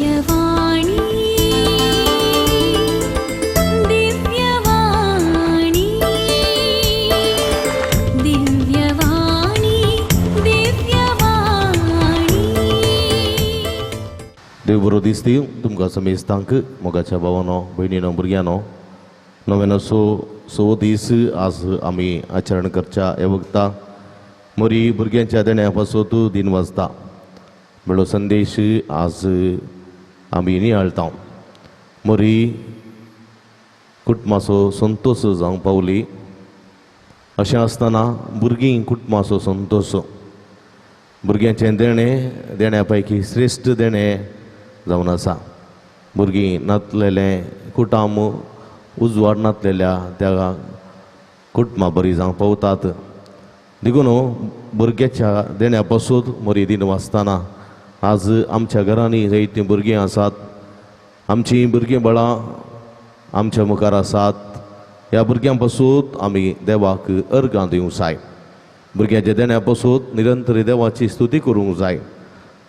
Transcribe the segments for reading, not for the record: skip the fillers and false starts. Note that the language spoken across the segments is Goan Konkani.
दिव्यवाणी, दिव्यवाणी, दिव्यवाणी, दिव्यवाणी. देव बरो दिसती तुमकां समेस्तांक. मोगाच्या भावानो, भयणीनो, भुरग्यांनो, नव्यानो सो दीस आज आमी आचरण करच्या ह्या वखता मोरी भुरग्यांच्या देण्या पासत दिन वाजता म्हणलो संदेश आज आमी नियाळता. मोरी कुटुंबाचो संतोश जावंक पावली. अशें आसतना भुरगीं कुटुंबाचो संतोश, भुरग्यांचें देणें देण्या पैकी श्रेश्ठ देणें जावन आसा. भुरगीं नातलेलें कुटाम उजवाड नातलेल्या त्या कुटुंबा बरी जावंक पावतात. देखून भुरग्याच्या देण्या पासून मोरी दिन वाचतना आज आमच्या घरांनी जायतीं भुरगीं आसात. आमचीं भुरगीं बळां आमच्या मुखार आसात. ह्या भुरग्यां पासून आमी देवाक अर्गां दिवंक जाय. भुरग्यांच्या देण्या पासून निरंतर देवाची स्तुती करूंक जाय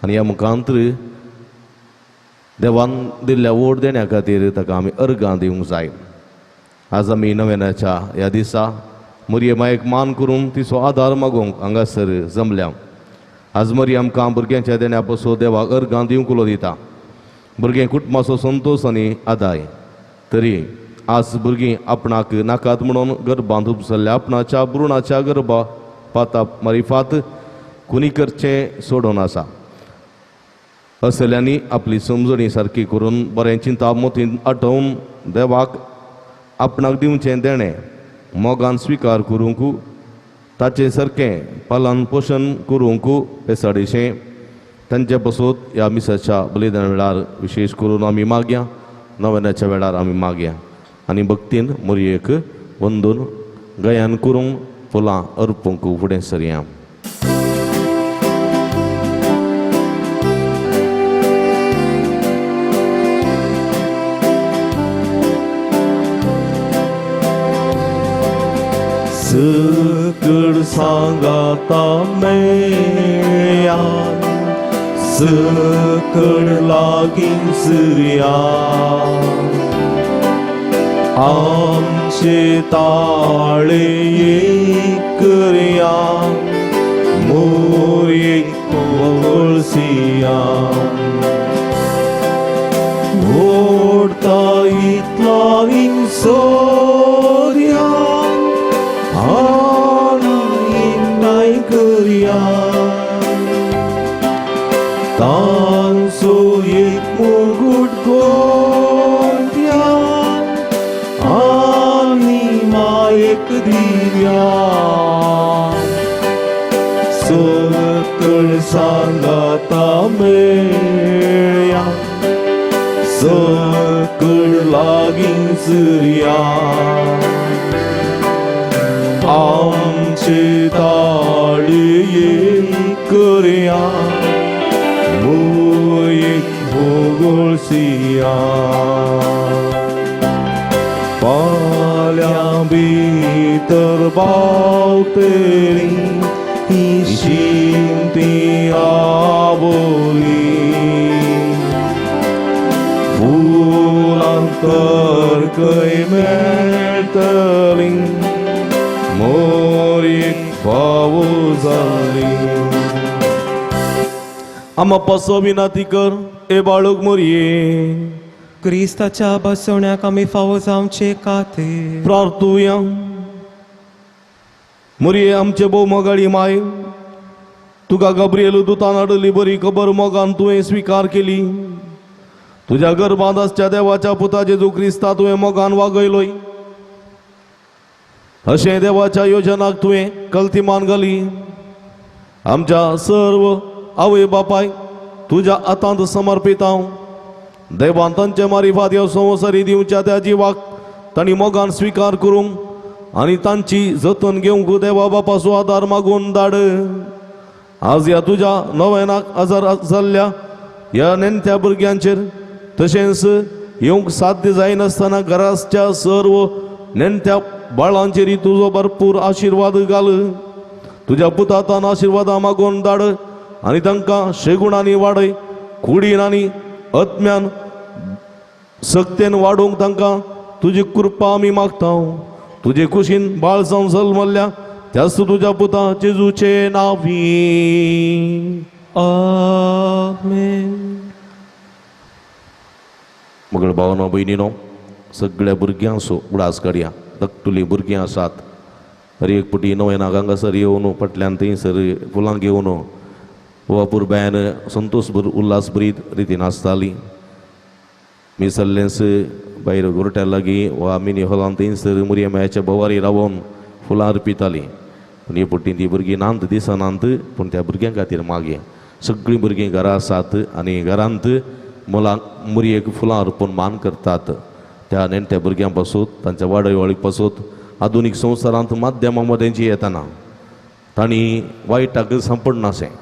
आनी ह्या मुखांतर देवान दिल्ल्या व्हड देण्या खातीर ताका आमी अर्गां दिवंक जाय. आज आमी नव्याच्या ह्या दिसा मोरये मायेक मान करून तिचो आदार मागूंक हांगासर जमल्या. आज मोरी आमकां भुरग्यांच्या देण्या पासून देवाक अर्गां दिवंक उलो दिता. भुरगें कुटुंबाचो संतोश आनी आदाय. तरी आज भुरगीं आपणाक नाकात म्हणून गर्भांत उपसल्ल्या आपणाच्या भ्रुणाच्या गर्भा पाता मारिफात कुनी करचें सोडून आसा. असल्यांनी आपली समजणी सारकी करून बरें चिंता मोतीन आठोवन देवाक आपणाक दिवचें देणें मोगान स्विकार करूंक, ताचें सारकें पालन पोशण करूंक पेसाडीशें तांचे पासत ह्या मिसाच्या बलिदान वेळार विशेश करून आमी मागया. नव्याच्या वेळार आमी मागया आनी भक्तीन मोरयेक वंदून गयान करूंक फुलां अर्पूंक फुडें सरया. सकळ सांगाता मेळ्या, सकळ लागीं सुर्या, आमचे ताळे एक करया, मोरयेक वळसिया. ओडता इतला सोर्या आनी एकठांय करया, तांचो एक मुगूट गोंत्या आनी मायेक दिव्या. सकळ सांगाता मेळ्या, सकळ लागीं सुर्या, आमचे ताळे एक करया, मोयेक भोगोळसिया. पाल्यां भितर बावतरी ही शिंती आबोली, फुलां तर खंय मेळटली, मोरयेक फावो जाली. आमा पासो विनाती कर ए बाळूक मोरये. क्रिस्ताच्या बसवण्याक आमी फावो जावचे खातीर. प्रार्थुया. मोरये आमचे भोव मोगाळी माय, तुका गब्रियल दुतान हाडली बरी खबर मोगान तुवें स्विकार केली. तुज्या गर्भांत आसच्या देवाच्या पुता जेजू क्रिस्ता तुवें मोगान वागयलोय. अशें देवाच्या योजनाक तुवें कल्तिमान घाली. आमच्या सर्व आवय बापाय तुज्या हातांत समर्पित हांव. देवान तांचे मारिफात ह्या संवसारी दिवच्या त्या जिवाक तांणी मोगान स्विकार करूंक आनी तांची जतन घेवंक देवा बापाचो आदार मागून धाड. आज ह्या तुज्या नव्यानाक आजार जाल्ल्या ह्या नेणत्या भुरग्यांचेर तशेंच येवंक साध्य जायनासतना घराच्या सर्व नेणत्या बाळांचेर तुजो भरपूर आशिर्वाद घाल. तुज्या पुतातान आशिर्वादां मागून धाड आनी तांकां शेगुणांनी वाडय, कुडीन आनी आत्म्यान सक्तेन वाडोवंक तांकां तुजी कृपा आमी मागता. तुजे कुशीन बाळ जावन जल्मल्ल्या त्याच तुज्या पुता जेजूचे नांवी. आमेन. मगळ भावनो भयणीनो, सगळ्या भुरग्यांचो उडास काडया. धाकटुलीं भुरगीं आसात, हर एक पटी नव्यान हांगासर येवन फाटल्यान थंयसर फुलां घेवन वा पुरबायान संतोश भर उल्हास भरीत रितीन आसताली. मी सल्लेंच भायर गोरट्या लागीं वा मिनी हॉलान थंयसर मुरया मायाच्या भोवारी रावोन फुलां अर्पितालीं. पूण हे पट्टी ती भुरगीं नात दिसनात, पूण त्या भुरग्यां खातीर मागीं सगळीं भुरगीं घरा आसात आनी घरांत मुलांक मुरयेक फुलां अर्पून मान करतात. त्या नेणट्या भुरग्यां पासून तांच्या वाडवळी पासून आधुनीक संवसारांत माध्यमां मदें जी येतना तांणी वायटाक सांपडनाशें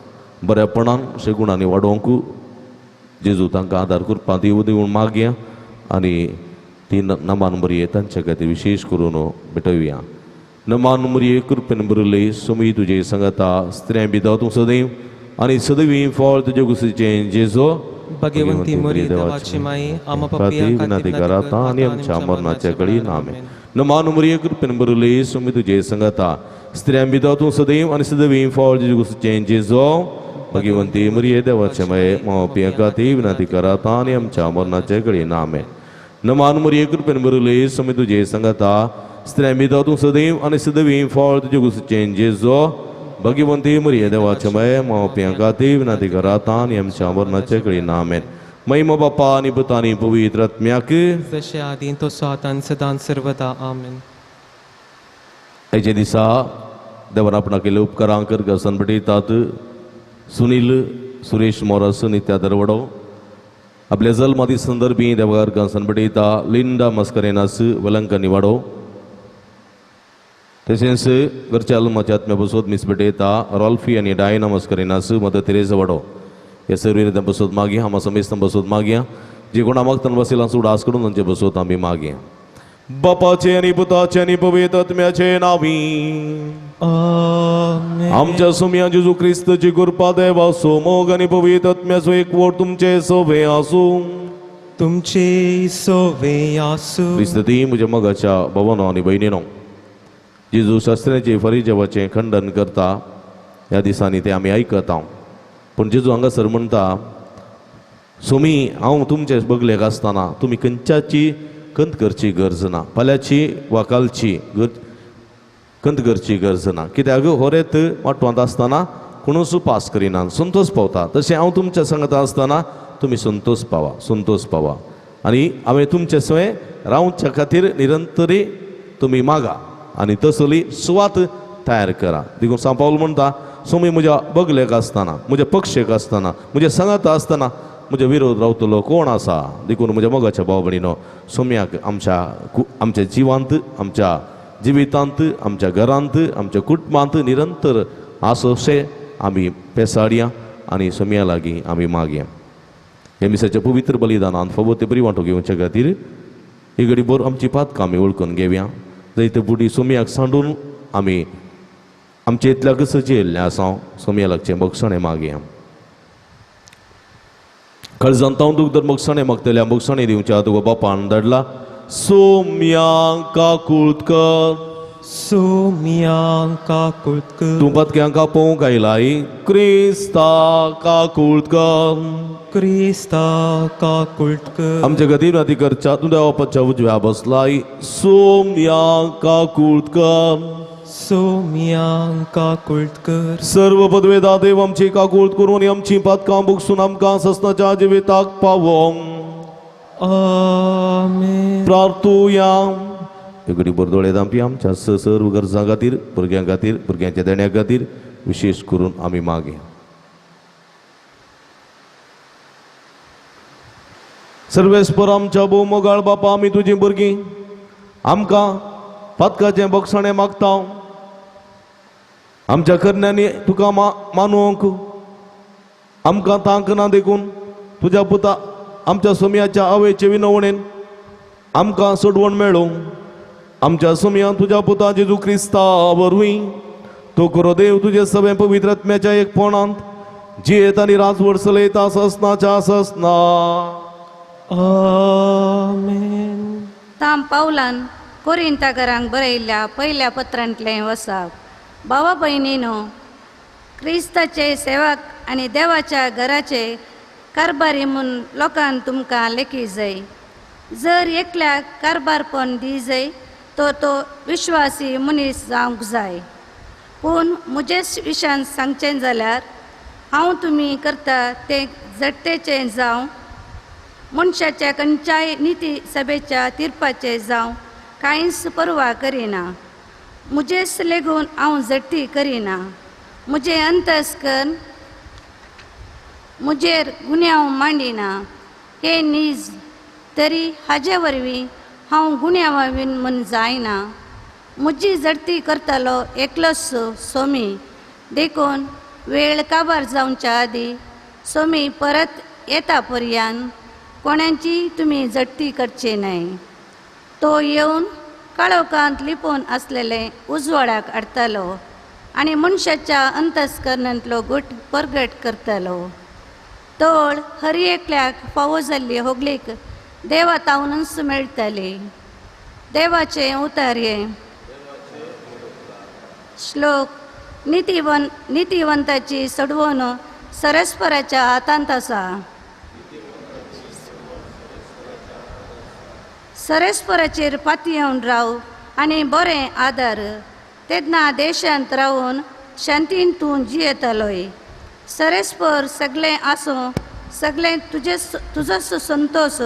बऱ्यापणान शेगुणांनी वाडोवंक जेजू तांकां आदार करपाक दिवं दिवन मागया आनी ती नमान मुरये तांच्या खातीर विशेश करून भेटोवया. नमान मुरये कृपेन भरिल्ली सुमी तुजे सांगाता, स्त्रियां बिदाव तूं सदैव आनी सदैव फळ तुजे कुशीचें जेजो. भगवंती मोरी देवाची माई, आमा पापयां विनंती कराता आनी आमच्या मरणाच्या घडी नामे. नमान मुरये कृपेन भरिल्ली सुमी तुजे सांगाता, स्त्रियां बिदाव तूं सदैव आनी सदैव फळ तुजे कुशीचें जेजो. भगवंती मुरये देवाचे माये, मावपियां खातीर विनंती कराता आनी आमच्या मरणाच्या घडी नामे. नमान मुरये कृपेन भरिल्ली सुमी तुजे सांगाता, स्त्रियां बिदाव तूं सदैव आनी सदैव फळ तुजे कुशीचें जेजो. भगवंती मुरये देवाचे माये, मावपियां खातीर विनंती कराता आनी आमच्या मरणाच्या घडी नामे. महिमा बापा आनी पुता आनी पवित्र आत्म्याक, जशे आदीं तसो आतां सदां सर्वदा. आमेन. आयच्या दिसा देवान आपणाक केल्ले उपकारां करगसन भेटयतात. सुनील सुरेश मोरस नित्या दरवडो आपल्या जल्मादी संदर्भी देवार गसन भेटयता. लिंडा मस्करेनास वेलंकनी वाडो तशेंच घरच्या आल्माच्या आत्म्या बसोत मिस भेटयता. रॉल्फी आनी डायना मस्करेनास मदर तेरेजा वाडो हे सर्व बसोत मागया. आमा समेस्तां बसोत मागया. जे कोणा मागतान बसिलां उडास करून तांचे बसोत आमी मागया. बापाचे आनी पुताचे आनी पवित्र आत्म्याचे नांवी. आमेन. आमच्या सुमया जेजू क्रिस्तची कृपा देवाचो मोग आनी पवित्र आत्म्याचो एकवट तुमचे सवे आसूं. तुमचे सोवे आसूं. क्रिस्तती म्हज्या मोगाच्या भवनो आनी भयणीनो, जेजू शास्त्र्याचे फरिजेवाचें खंडन करता ह्या दिसांनी तें आमी आयकता. पूण जेजू हांगासर म्हणटा, सुमी हांव तुमचे बगलेक आसतना तुमी खंयच्याची खंत करची गरज ना, फाल्यांची वा कालची खंत करची गरज ना. कित्याक होरेत वाटवांत आसतना कोणूच पास करिना, संतोष पावता. तशें हांव तुमच्या सांगता आसतना तुमी संतोष पावा, संतोष पावा. आनी हांवें तुमचे सवें रावच्या खातीर निरंतरी तुमी मागा आनी तसली सुवात तयार करा. देखून सांव पावल म्हणटा, सुमी म्हज्या बगलेक आसतना, म्हज्या पक्षेक आसतना, म्हज्या सांगाता आसतना म्हज्या विरोध रावतलो कोण आसा. देखून म्हज्या मोगाच्या भाव भयणीनो, सोम्याक आमच्या आमच्या जिवांत, आमच्या जिवितांत, आमच्या घरांत, आमच्या कुटुंबांत निरंतर आसोशें आमी पेसाडया आनी सोम्या लागीं आमी मागया. हे मिसाच्या पवित्र बलिदानांत फावो ते बरी वांटो घेवच्या खातीर ही घडी बरो आमची पातकां आमी वळखून घेवया. जायते बुडी सोम्याक सांडून आमी आमचे इतल्याक सजयल्लें आसा. सोम्या लागचें बक्षणें मागया. खळजान तांव दूख दर मोगसाणे मागतल्या मोगसाणे दिवच्या तुका बापान धाडला. सोम्या काकूळत कर, सोम्या काकूळत कर, तूं पातक्यांक आपोवंक आयलाय. क्रिस्ता काकूळत कर, क्रिस्ता काकूळत कर, आमच्या खातीर नाती करच्या तूं देवापाच्या उजव्या बसलाय. सोम्या काकूळत कर, सोम्या काकूळत कर, सर्व पदवेदा देव आमची काकूळत करून आमची पातकां बुकसून आमकां ससनाच्या जिविताक पावोवंक. आमेन. प्रार्थुया. घडी बरदोळे दामपी आमच्या सर्व गरजां खातीर, भुरग्यां खातीर, भुरग्यांच्या देण्या खातीर विशेश करून आमी मागया. सर्वेस्पर आमच्या भोव मोगाळ बापा, आमी तुजी भुरगीं आमकां पातकाचें बक्षणें मागता. आमच्या करण्यांनी तुका मानूंक आमकां तांक ना, देखून तुज्या पुता आमच्या सोम्याच्या आवयचे विनवणेन आमकां सोडवण मेळूं. आमच्या सोम्यान तुज्या पुता जेजू क्रिस्ता वरवीं तो करो देव तुजे सगळें पवित्र आत्म्याच्या एकपणांत जियेत आनी राजवट चलयता ससनाच्या ससना. आमेन. ताम पावलान कोरिंताकरांक बरयल्ल्या पयल्या पत्रांतलें वसाप. भावा भयणीनो, क्रिस्ताचे सेवक आनी देवाच्या घराचे कारभारी म्हूण लोकान तुमकां लेखी जाय. जर एकल्याक कारभारपण दी जाय तर तो विश्वासी मनीस जावंक जाय. पूण म्हजे विशयान सांगचें जाल्यार हांव तुमी करता तें जडतेचें जावं, मनशाच्या खंयच्याय निती सभेच्या तिर्पाचें जावं, कांयच पर्वा करिना. म्हजेच लेगून हांव झडटी करिना. म्हजें अंतस्कर्ण म्हजेर गुन्यांव मांडिना हें नीज, तरी हाजे वरवीं हांव गुन्यांवा बीन म्हूण जायना. म्हजी झडटी करतलो एकलोच सोमी, देखून वेळ काबार जावच्या आदीं सोमी परत येता पर्यान कोणाची तुमी झडटी करची न्हय. तो येवन काळोखांत लिपोवन आसलेलें उजवाडाक हाडटलो आनी मनशाच्या अंतस्करणांतलो गुट परगट करतलो. तळ हर एकल्याक फावो जाल्ली होगलीक देवा तावनूच मेळटली. देवाचें उतर हें. श्लोक. नितीवंताची सोडवण सरस्पराच्या हातांत आसा. सरस्पराचेर पातयेवन राव आनी बरें आदार, तेन्ना देशांत रावन शांतीन तूं जियेतलोय. सरस्पर सगळें आसूं, सगळें तुजे तुजोच संतोश,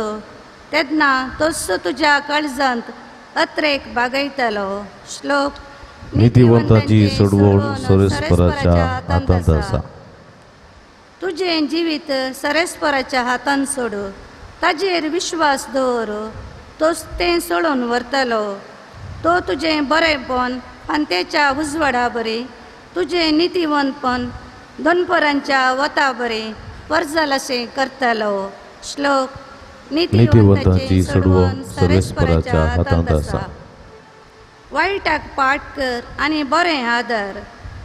तेन्ना तोच तुज्या काळजांत अत्रेक बागयतलो. श्लोक. नितीवंताची सोडवण सरस्पराच्या हातांत आसा. तुजें जिवीत सरस्पराच्या हातांत सोडू, ताजेर विश्वास दवर, तोच तें सोडून व्हरतलो. तो तुजें बरेंपण फांतेच्या उजवाडा बरी, तुजें नितीवंतपण दोनपरांच्या वता बरी परजल अशें करतलो. श्लोक. नितीवंताची सोडवण सरस्पराच्या हातांत आसा. वायटाक पाट कर आनी बरें आदर,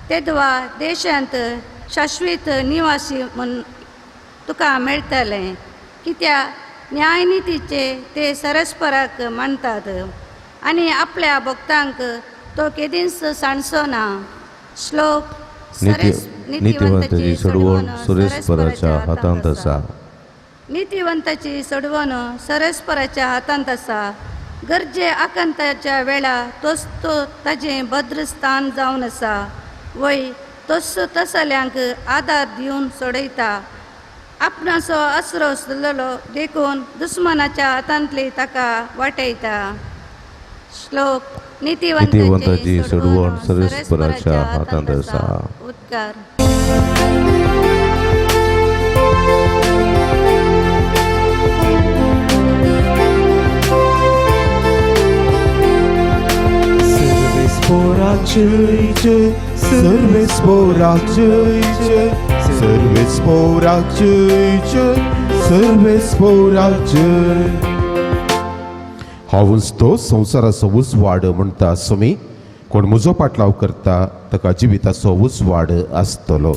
तेदवा देशांत शाश्वीत निवासी म्हूण तुका मेळटलें. कित्याक न्यायनितीचे ते सरस्पराक मानतात आनी आपल्या भक्तांक तो केदींच सांडचो ना. श्लोक. नितीवंताची सोडवण सरस्पराच्या हातांत आसा. नितीवंताची सोडवण सरस्पराच्या हातांत आसा. गरजे आकांताच्या वेळा तोच तो ताजें भद्र स्थान जावन आसा. वय तोच तसल्यांक आदार दिवन सोडयता. आपणाचो आसरो सोदलो देखून दुस्मानाच्या हातांतली ताका वाटयता. श्लोक. नितीवंताची सोडवण सरस्पराच्या हातांत आसा. उद्गार. पोराक जय, सर्वेस पोराक जय जय, सर्वेस पोराक जय जय, सर्वेस पोराक जय. हांवूच तो संवसाराचो उजवाड म्हणटा स्वामी, कोण म्हजो पाटलाव करता ताका जिविताचो उजवाड आसतलो.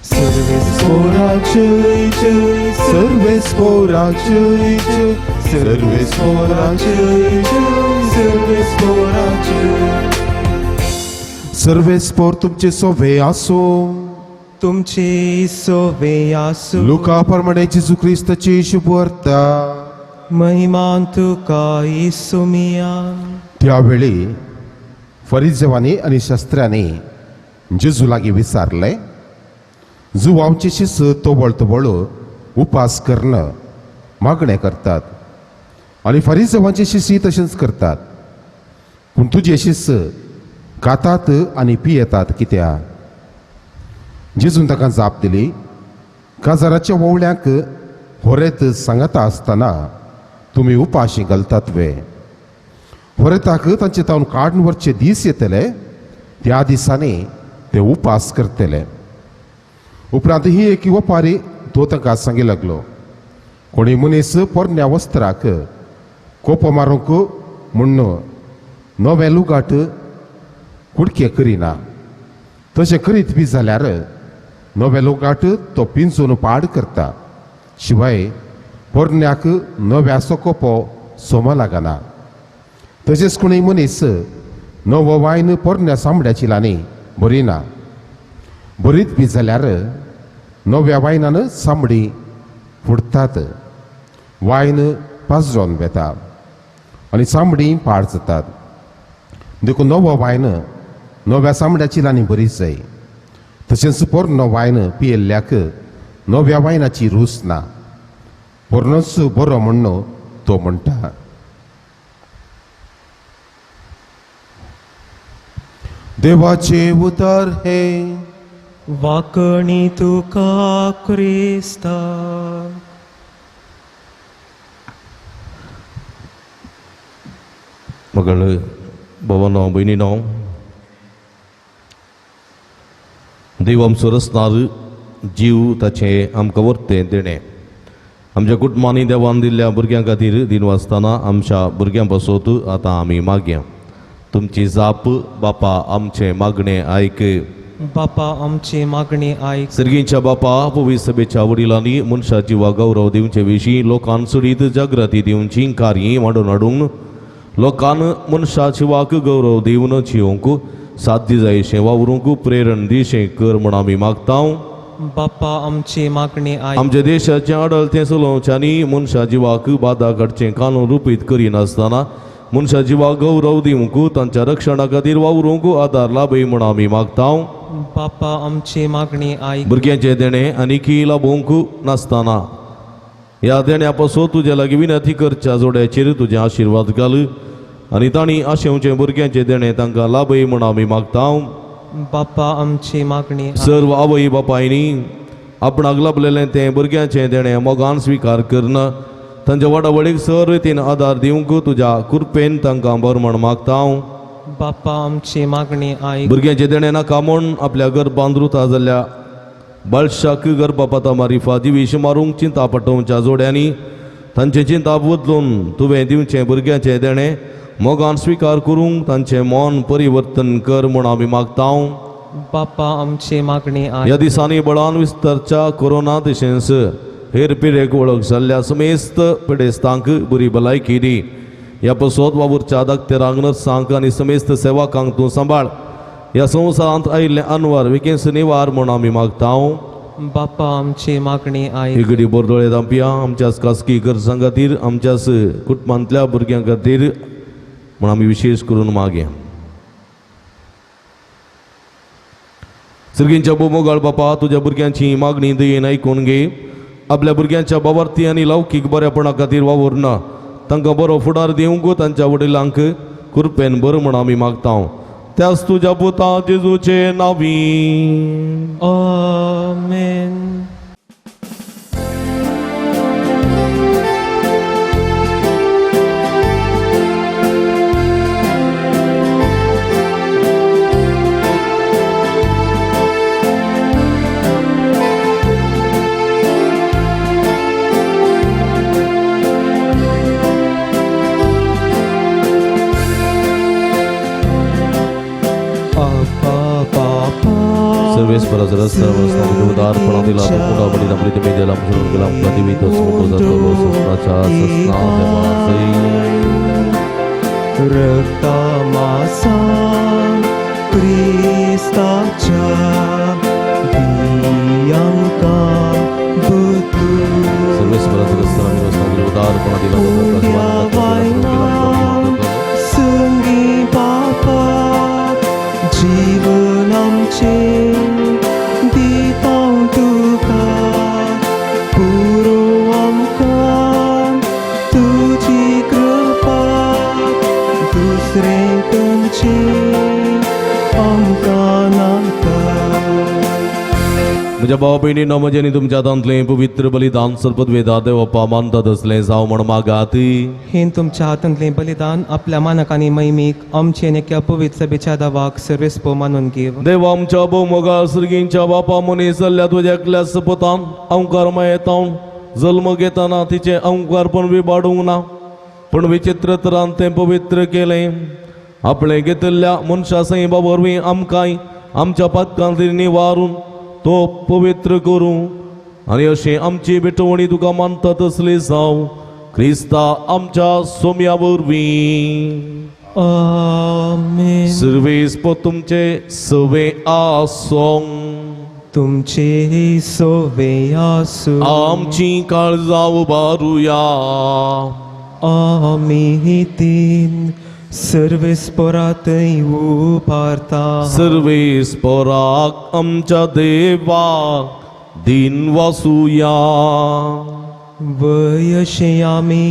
सर्वेस पोराक जय जय, सर्वेस पोराक जय जय, सर्वेस पोराक जय जय, सर्वेस पोराक जय. सर्वेस पोर तुमचे सोवे आसूं. तुमचे सोवे आसूं. लुका प्रमाणे जेजू क्रिस्ताची शुभवार्ता. महिमा तुका येसुमिया. त्यावेळी फरिजेवांनी आनी शास्त्र्यांनी जेजू लागीं विचारलें, जुवांचे शिस तोबळ तोबळ उपास करणं मागणें करतात आनी फरिजेवांचे शिसी तशेंच करतात, पूण तुजे शिस खातात आनी पियेतात कित्याक? जेजून ताका जाप दिली, काजाराच्या वोवळ्यांक होरेत सांगता आसतना तुमी उपाशी घालतात वे? होरेताक तांचे तावन काडून व्हरचे दीस येतले, त्या दिसांनी ते उपास करतले. उपरांत ही एक वपारी तो तांकां सांगी लागलो, कोणी मनीस पोरण्या वस्त्राक कोपो मारूंक म्हूण नवें लुगाट कुडके करिना, तशें करीत बी जाल्यार नवें लुगाट तो पिंजून पाड करता शिवाय पोरण्याक नव्याचो कोपो सोमा लागना. तशेंच कोणूय मनीस नवो वायन पोरण्या चामड्याची लानी बरी ना. बरीच बी जाल्यार नव्या वायनान चामडी फुटतात, वायन पाजरोन वेता आनी चामडी पाड जातात. देखून नवो वायन नव्या चामड्याची लानी बरीच जाय. तशेंच पोरणो वायन पियेल्ल्याक नव्या वायनाची रूच ना. पोरणोच बरो म्हण्ण तो म्हणटा. देवाचे उतर हे वाकणी तुका क्रिस्ता. मगळ भवनो भयणीनो, देव आमचो रचणार जीव ताचें आमकां वर्तें देणें. आमच्या कुटुंबांनी देवान दिल्ल्या भुरग्यां खातीर दिन वाचतना आमच्या भुरग्यां पासत आतां आमी मागया. तुमची जाप बापा आमचें मागणें आयक. बापा आमची मागणी आयक. सर्गींच्या बापा, पवित्र सभेच्या वडिलांनी मनशा जिवा गौरव दिवचे विशीं लोकांक चडीत जागृती दिवची कार्य मांडून हाडूंक लोकान मनशा जिवाक गौरव दिवन जिवंक साध्य जायशें वावरूंक प्रेरण दिशें कर म्हूण आमी मागता. बापा आमची मागणी आयक. आमच्या देशाचें आडलतें चलोवचें आनी मनशा जिवाक बादा काडचें कानून रुपीत करिनासतना मनशा जिवाक गौरव दिवंक तांच्या रक्षणा खातीर वावरूंक आदार लाभय म्हूण आमी मागता. बापा आमची मागणी आयक. भुरग्यांचें देणें आनीकय लाभोवंक नासतना ह्या देण्या पासून तुज्या लागीं विनंती करच्या जोड्याचेर तुजें आशिर्वाद घाल आनी तांणी आशेवचें भुरग्यांचें देणें तांकां लाभय म्हूण आमी मागता. बापा आमची मागणी आयक. सर्व आवय बापायनी आपणाक लाभलेलें तें भुरग्यांचें देणें मोगान स्विकार करना तांच्या वाडावळीक सर रितीन आदार दिवंक तुज्या कृपेन तांकां बरो म्हण मागता. बापा आमची मागणी आयक. भुरग्यांचें देणें नाका म्हूण आपल्या गर्भांत रुता जाल्ल्या बाळशाक गर्भपाता मारिफा जिवीश मारूंक चिंता पटोवच्या जोड्यांनी तांचें चिंता बदलून तुवें दिवचें भुरग्यांचें देणें मोगान स्विकार करूंक तांचें मन परिवर्तन कर म्हूण आमी मागता. बापा आमची मागणी ह्या आयक. दिसांनी बळान विस्तारच्या कोरोना तशेंच हेर पिडेक वळख जाल्ल्या समेस्त पिडेस्तांक बरी भलायकी दी. ह्या पसत वावुरच्या दाक्तेरांक, नर्सांक आनी समेस्त सेवकांक तूं सांबाळ. ह्या संवसारांत आयिल्ले अनवर विकेंस निवार म्हूण आमी मागता. बापा आमची मागणी आयक. इगडी बोरदोळे दांपया आमच्याच खासगी गरजां खातीर आमच्याच कुटुंबांतल्या भुरग्यां खातीर म्हूण आमी विशेश करून मागया. सर्गींच्या बोमोगाळ बापा, तुज्या भुरग्यांची मागणी दयेन आयकून घे. आपल्या भुरग्यांच्या बाबार्थी आनी लौकीक बरेपणा खातीर वावुरना तांकां बरो फुडार दिवंक तांच्या वडिलांक कृपेन बरो म्हूण आमी मागता. त्याच तुज्या पुता जेजूचे नावी. आमेन. सर्वेस्पराचो रस्ता उदारपणा दिला पुढा बलिदा प्रीतमे दिला मुसलमान केला प्रतिवित समोर जातलो सस्नाच्या सस्ना देवाचे रक्तमासा क्रिस्ताच्या बियांका बुतू. सर्वेस्पराचो रस्ता उदारपणा दिला संगी बापा जीवन आमचें दिता तुका पुरो आमकां तुजी कृपा दुसरें खंयचें आमकां नाका. म्हज्या भाव भयणीनो, म्हजें आनी तुमच्या हातांतलें पवित्र बलिदान सर्पद वेदा देवप्पा मानतात असलें जावं म्हण मागात. हें तुमच्या हातांतलें बलिदान आपल्या मानक आनी महिमीक आमचे आनी एका पवित्र सभेच्या दावाक सर्वेस्पो मानून घेव. देवा आमच्या भोवमोगाळ सर्गींच्या बापा, मनीस जाल्ल्या तुज्या एकल्याच पुतान अंकार मायेतावन जल्म घेतना तिचें अंकारपण विबाडूंक ना, पूण विचित्र तरान तें पवित्र केलें. आपणें घेतिल्ल्या मनशा सैमा वरवीं आमकांय आमच्या पातकांतली निवारून तो पवित्र करूं. आनी अशें आमची भेटवणी तुका मानता तसली जावं क्रिस्ता आमच्या सोम्या वरवीं. आमेन. सर्वेस तुमचे सवे आसों. तुमचे सोवे आसूं. आमची काळजां उबारुया. आमी तीन सर्वेस्पोरातय उबारता. सर्वेस्पराक आमच्या देवाक दिन वासुया. वय अशें आमी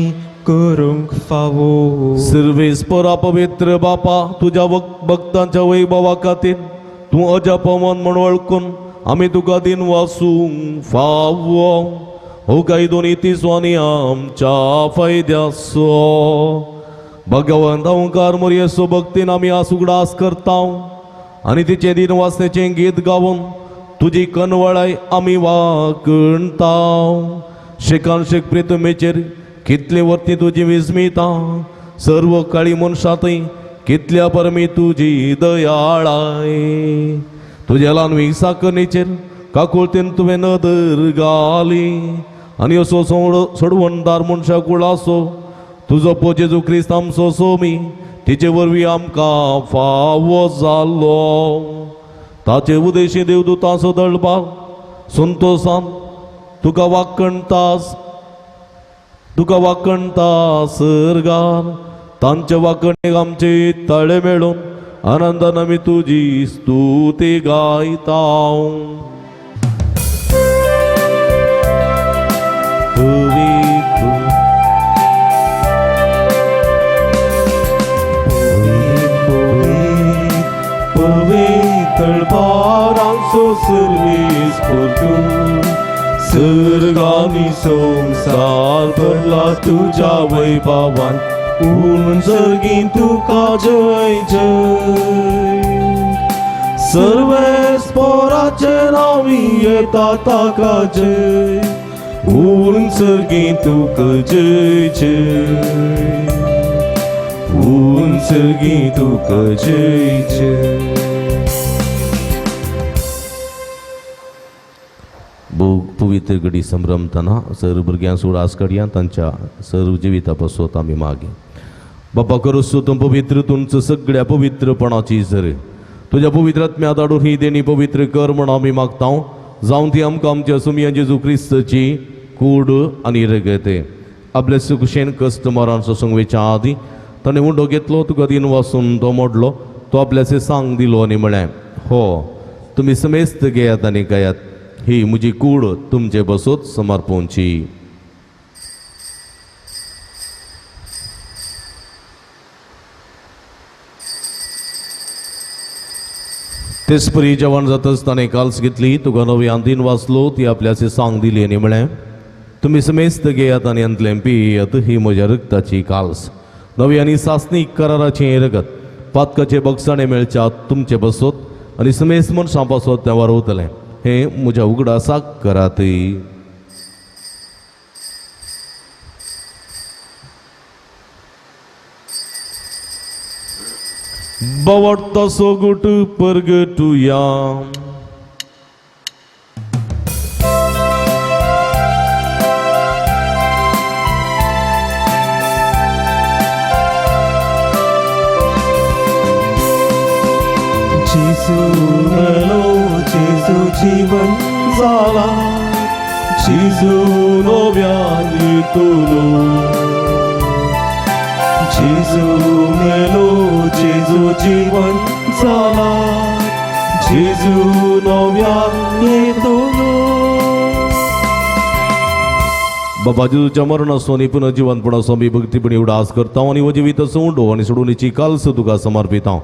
करूंक फावो. सर्वेस्परा पवित्र बापा, तुज्या भक्तांच्या वैभवा खातीर तूं अजापमन म्हण वळखून आमी तुका दिन वासूंक फावो. हो कायदो नितीचो आनी आमच्या फायद्याचो. भगवंत ओंकार मोरयेचो भक्तीन आमी आस उगडास करता आनी तिचें दिन वासनेचें गीत गावन तुजी कनवळाय आमी वाकणता. शेकान शेक प्रितमेचेर कितले वर्ती तुजी विस्मिता, सर्व काळी मनशां थंय कितल्या परमी तुजी दयाळाय. तुज्या ल्हान विसाकरणीचेर काकुळतेन तुवें नदर घाली आनी असो सोडवणदार मनशा कुळासो तुजो पो जेजू क्रिस्त आमचो सोमी तिचे वरवीं आमकां फावो जालो. ताचे उदेशी देवदूतांचो दळपाक संतोसान तुका वाकणतास, तुका वाकणता सरगार. तांचे वाकणेक आमचे तळे मेळून आनंदान आमी तुजी स्तुती गायता. पवित्र पवित्र बारांचो सर्वीस तूं सर्गानी संवसार भरला तुज्या वैभवान, उंच सर्गीं तुका जय जय. सर्वेस्पोराचे नांवी येता ताका जय, उंच सर्गीं तुका जय जय, उंच सर्गीं तुका जय जय. भोग पवित्र घडी संभ्रमतना सर्व भुरग्यां उडास काडया तांच्या सर्व जिविता पासत आमी मागी. बापा करूस तूं पवित्र तुमचं सगळ्या पवित्रपणाची सर तुज्या पवित्र आत्म्या धाडून ही देणी पवित्र कर म्हण आमी मागता. जावन ती आमकां आमच्या सुमया जेजू क्रिस्ताची कूड आनी रगत. आपल्या सुकुशेन कश्ट मरण सोसूंक वेच्या आदी ताणें उंडो घेतलो, तुका दिन वासून तो मोडलो, तो आपल्याचे सांग दिलो आनी म्हळें, हो तुमी समेस्त घेयात आनी गायात, ही म्हजी कूड तुमचे बसत समर्पणची. तेचपरी जेवण जातच ताणें काल्स घेतली, तुका नवी आंदीन वाचलो, ती आपल्याचे सांग दिली आनी म्हळें, तुमी समेस्त घेयात आनी अंतलें पियेत, ही म्हज्या रगताची काल्स, नवी आनी सासणीक कराराचें रगत, पातकाचे बगसाणे मेळच्या तुमचे बसत आनी समेस्त मनशां पासत तें वारवतलें, हें म्हज्या उगडासाक करात. बवडतो सोगुट परगटुया. जेजू मेलो, जेजू जीवन जाला, जेजू नव्यान येतलो. जेजू मेलो, जेजू जीवन जाला, जेजू नव्यान येतलो. बाबा जेजूच्या मरणाचो आनी पुनर्जिवंतपणाचो आमी भक्तीपणी उडास करता आनी हो जिवीत उंडो आनी सोडूनीची काल्स तुका समर्पिता.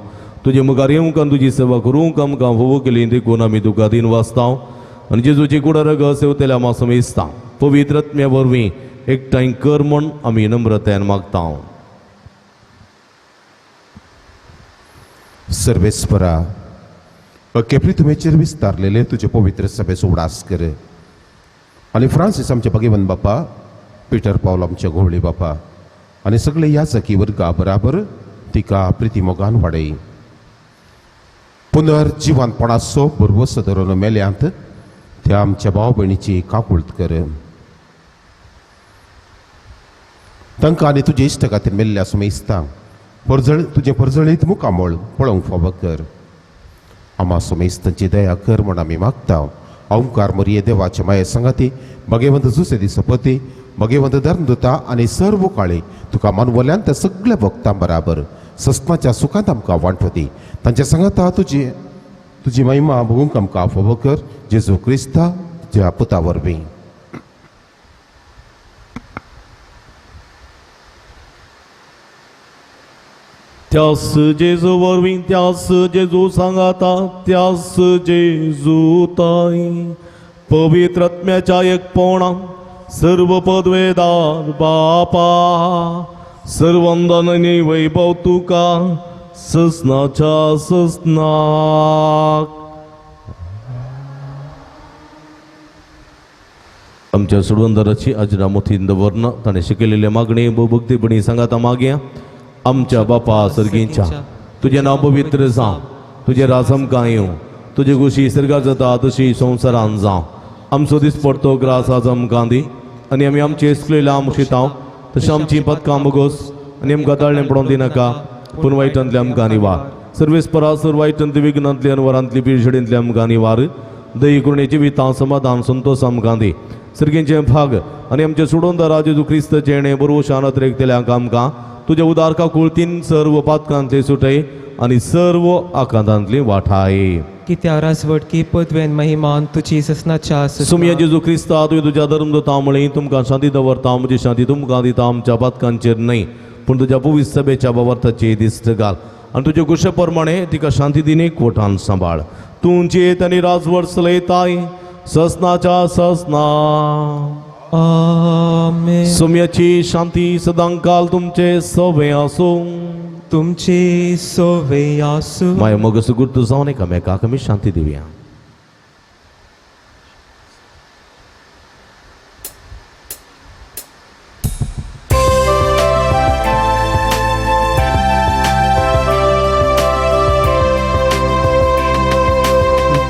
तुजे मुखार येवंक आनी तुजी सेवा करूंक आमकां फोवो केली देखून आमी तुका दिन वाचता आनी जेजूची कुडा रगत सेवतेल्या मासम इस्ता पवित्र आत्म्या वरवीं एकठांय कर म्हण आमी नम्रतायेन मागता. सर्वेस्परा, अख्खे पृथ्वेचेर विस्तारलेले तुजे पवित्र सभेचो उडास कर आनी फ्रांसीस आमचे भगवंत बापा, पिटर पावल आमचे घोवळी बापा आनी सगळे याजकी वर्गा बराबर तिका प्रितीमोगान वाडय. पुनर्जिवंतपणाचो भरवसो धरून मेल्यांत त्या आमच्या भाव भयणीची काकूळत कर. तांकां आनी तुजे इश्ट खातीर मेल्ल्या सुमेस्ता परजळ तुजें परजळीत मुखामळ पळोवंक फावो कर. आमा सुमेस्तांची दया कर म्हूण आमी मागता. ओंकार मोरये देवाचे माये सांगाती भगेवंत जुसे दिसपती भगेवंत धर्मदुता आनी सर्व काळी तुका मानवल्यान त्या सगळ्या भक्तां बराबर सस्नाच्या सुखांत आमकां वांटवती. तांच्या सांगाता तुजी तुजी महिमा भोगूंक आमकां फावो कर. जेजू क्रिस्ता तुज्या पुता वरवीं. त्यास जेजू वरवीं, त्यास जेजू सांगाता, त्यास जेजू ताई पवित्र आत्म्याच्या एकपणा सर्व पदवेदार बापा सर्वंदन वैभव तुका ससनाच्या ससनाक. आमच्या सोडवंदाराची अजना मोतीन दवरना ताणें शिकयलेले मागणी भोवभक्तीपणी सांगाता मागया. आमच्या बापा सर्गींच्या तुजें नांव पवित्र जावं, तुजें राज आमकां येवं, तुजे गोशी सर्गार जाता तशी संवसारान जावं. आमचो दिसपडतो ग्रास आज आमकां दी आनी आमी आमचे इसलेला मुशितांव तशें आमची पदकां बोगोस आनी आमकां ताळणें पडोवन दिनाका पूण वायटांतले आमकां निवार. सर्वेस परासर वायटांतली विघ्नांतली अनवरांतली पिरशडींतली आमकां निवार. दही करुणे जिवितां समाधान संतोष आमकां दी. सर्गींचे भाग आनी आमचे सोडोवंदारा जेजू क्रिस्त जेणे बरोबर शानत रेखतल्यांक आमकां तुज्या उदार काकुळतीन सर्व पातकांतले सुटय आनी सर्व आकांतांतली वाठाय. कित्या राजवटकी पदवेन महिमान तुजी ससनाच्या सुमया जेजू क्रिस्ता तुवें तुज्या धर्मदूता म्हळी तुमकां शांती दवरता, म्हजी शांती तुमकां दिता, आमच्या पातकांचेर न्हय पूण तुज्या पवित्र सभेच्या बाबर्थाची दिश्ट घाल आनी तुजे गोशे प्रमाणे तिका शांती दिनी कोठान सांबाळ. तूं जियेत आनी राजवट चलयताय ससनाच्या ससना. आमेन. सुम्याची शांती सदांकाल तुमचे सवे आसूं. तुमचे सोवे आसूं. माय मोग सुगुर्त जावन एकामेकाक आमी शांती दिवया.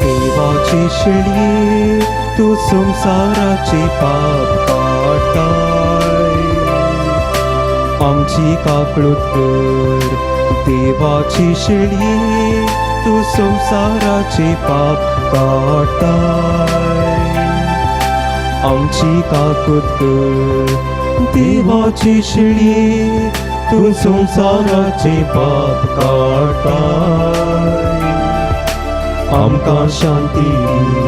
देवाची शिळी तूं संवसाराचे पाप काडटाय, आमची काकळूत कर. देवाची शिळी तूं संवसाराचे पाप काडटाय, आमची काकूत कर. देवाची शिळी तूं संवसाराचे पाप काडटाय, आमकां शांती दी.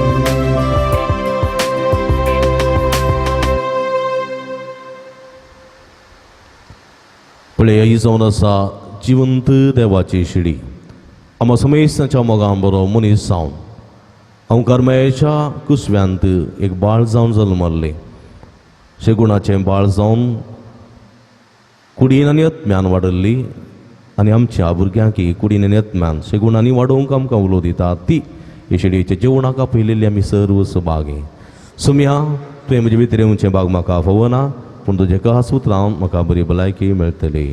पळय ही जावन आसा जिवंत देवाची शिडी. आमा समेस्ताच्या मोगान बरो मनीस जावन हांव करमयाच्या कुसव्यांत एक बाळ जावन जल्मल्लें. शेगुणाचें बाळ जावन कुडीन आनी आत्म्यान वाडल्ली आनी आमच्या भुरग्यांक कुडीन आनी आत्म्यान शेगुणांनी वाडोवंक आमकां उलो दिता ती हे शिडयेच्या जेवणाक आपयलेली आमी सर्व सभागी. सुमया तुवें म्हजे भितर येवचें भाग म्हाका फावना पूण तुजें खास उतरां म्हाका बरी भलायकी मेळटली.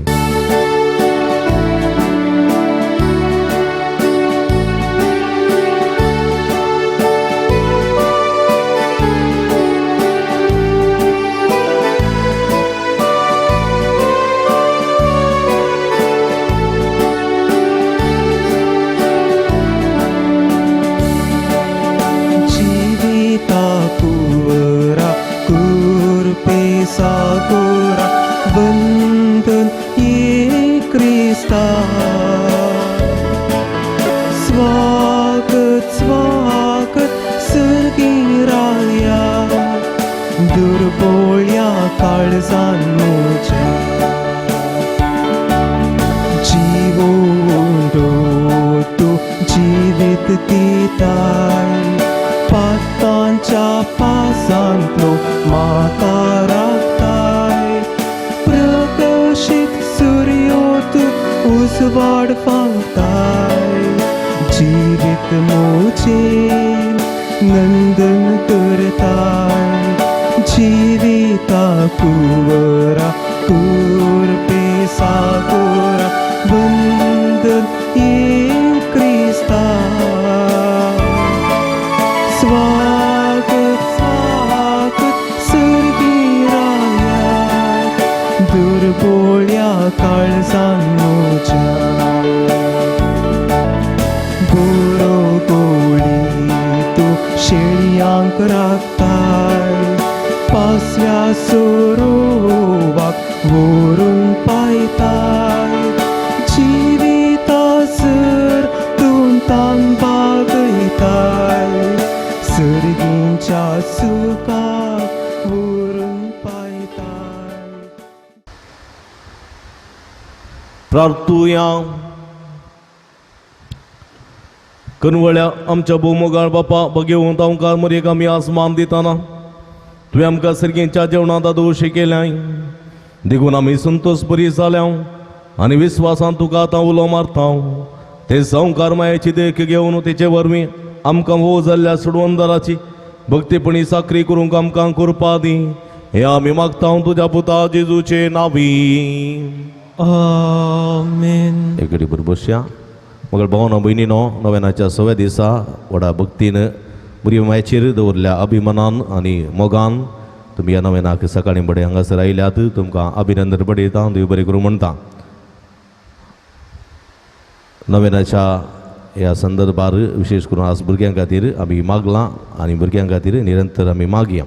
जिविता कुवरा कुरपे सागोरा बंधन ये क्रिस्ता. स्वागत स्वागत सर्गीराया दुर्बोळ्या काळजान म्हज्या. जिवोंडो तूं जिवीत दिताय, पातांच्या पासांतलो म्हाका राखताय. प्रकाशीत सुर्यो तूं उजवाड फांकताय, जिवीत म्हजें नंदन करताय. जिविता कुवरा कुरपे सागोरा बंदन ये क्रिस्ता. स्वागत काळजान म्हज्या गोरो गोडी तूं शेळयांक राखताय पासव्या सोरोवाक व्हरून पायताय जिवितासर तूं तांबागयताय सर्गींच्या सुखाक व्हरून पायताय. प्रार्थुया. कनवळ्या आमच्या भोवमोगाळ बापा, बगेवंत आमकां मरेक आमी आसमान दिताना तुवें आमकां सर्गींच्या जेवणांत दोश केल्याय, देखून आमी संतोश बरी जाल्या आनी विस्वासान तुका आतां उलो मारता. ते संवकार मायेची देख घेवन तेचे वरवीं आमकां वो जाल्ल्या सोडवंदराची भक्तीपणी साकरी करूंक आमकां कृपा दी. हे आमी मागता तुज्या पुता जेजूचे नावी. आमेन. एक घडी बसया. मगर भावना भयणीनो, नव्यानाच्या सव्या दिसा व्हडा भक्तीन बुरी मायचेर दवरल्या अभिमानान आनी मोगान तुमी ह्या नव्यानाक सकाळीं बडे हांगासर आयल्यात. तुमकां अभिनंदन बडयता, देव बरें करूं म्हणटा. नव्यानाच्या ह्या संदर्भार विशेश करून आज भुरग्यां खातीर आमी मागलां आनी भुरग्यां खातीर निरंतर आमी मागया.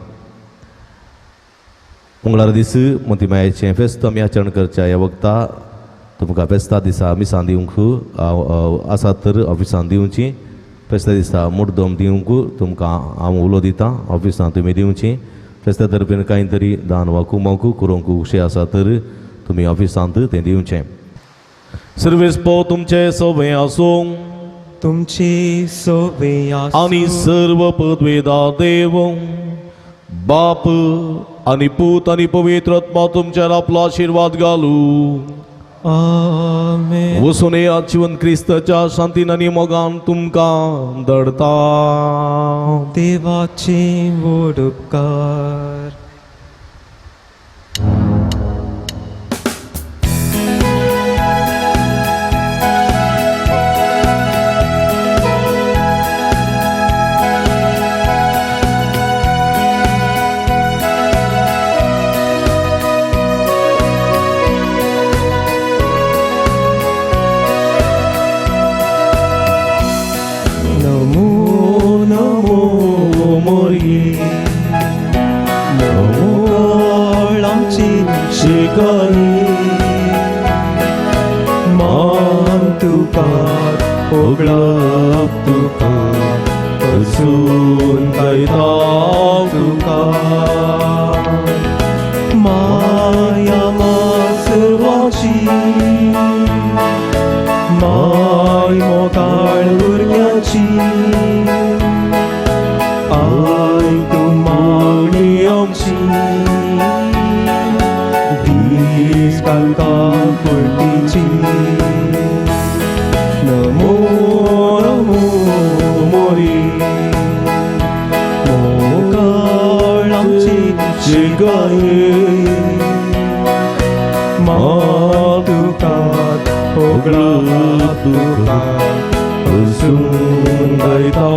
मंगळार दीस मोतीमायाचें फेस्त आमी आचरण करच्या ह्या वखता तुमकां फेस्ता दिसा मिसां दिवंक आसात तर ऑफिसान दिवची. फेस्ता दिसा मुड्डम दिवंक तुमकां हांव उलो दितां, ऑफिसान तुमी दिवची. फेस्ता तर्फेन कांय तरी दान वा कुमक करूंक खुशी आसा तर तुमी ऑफिसांत तें दिवचें. सर्वेस पो तुमचे सवे आसूं तुमची सोवे आसूं आनी सर्व पदवेदा देव बाप आनी पूत आनी पवित्र आत्मा तुमचेर आपलो आशिर्वाद घालू. आमेन. वसून येयात, जिवन क्रिस्ताच्या शांतीन आनी मोगान तुमकां दडता. देवाचे व्हड उपकार. नमो नमो मोरी मोगाळ आमची शिकाई मान तुका ओगळप तुका हसून गायता तुका माया मासर्वाची माय मोगाळ भुरग्याची I तूं मागणी आमची दीस घालता फुडलीची. नमो नमो मोरी मोगाळ आमची शिकाई मा तुका ओगळा तुका हसून गायता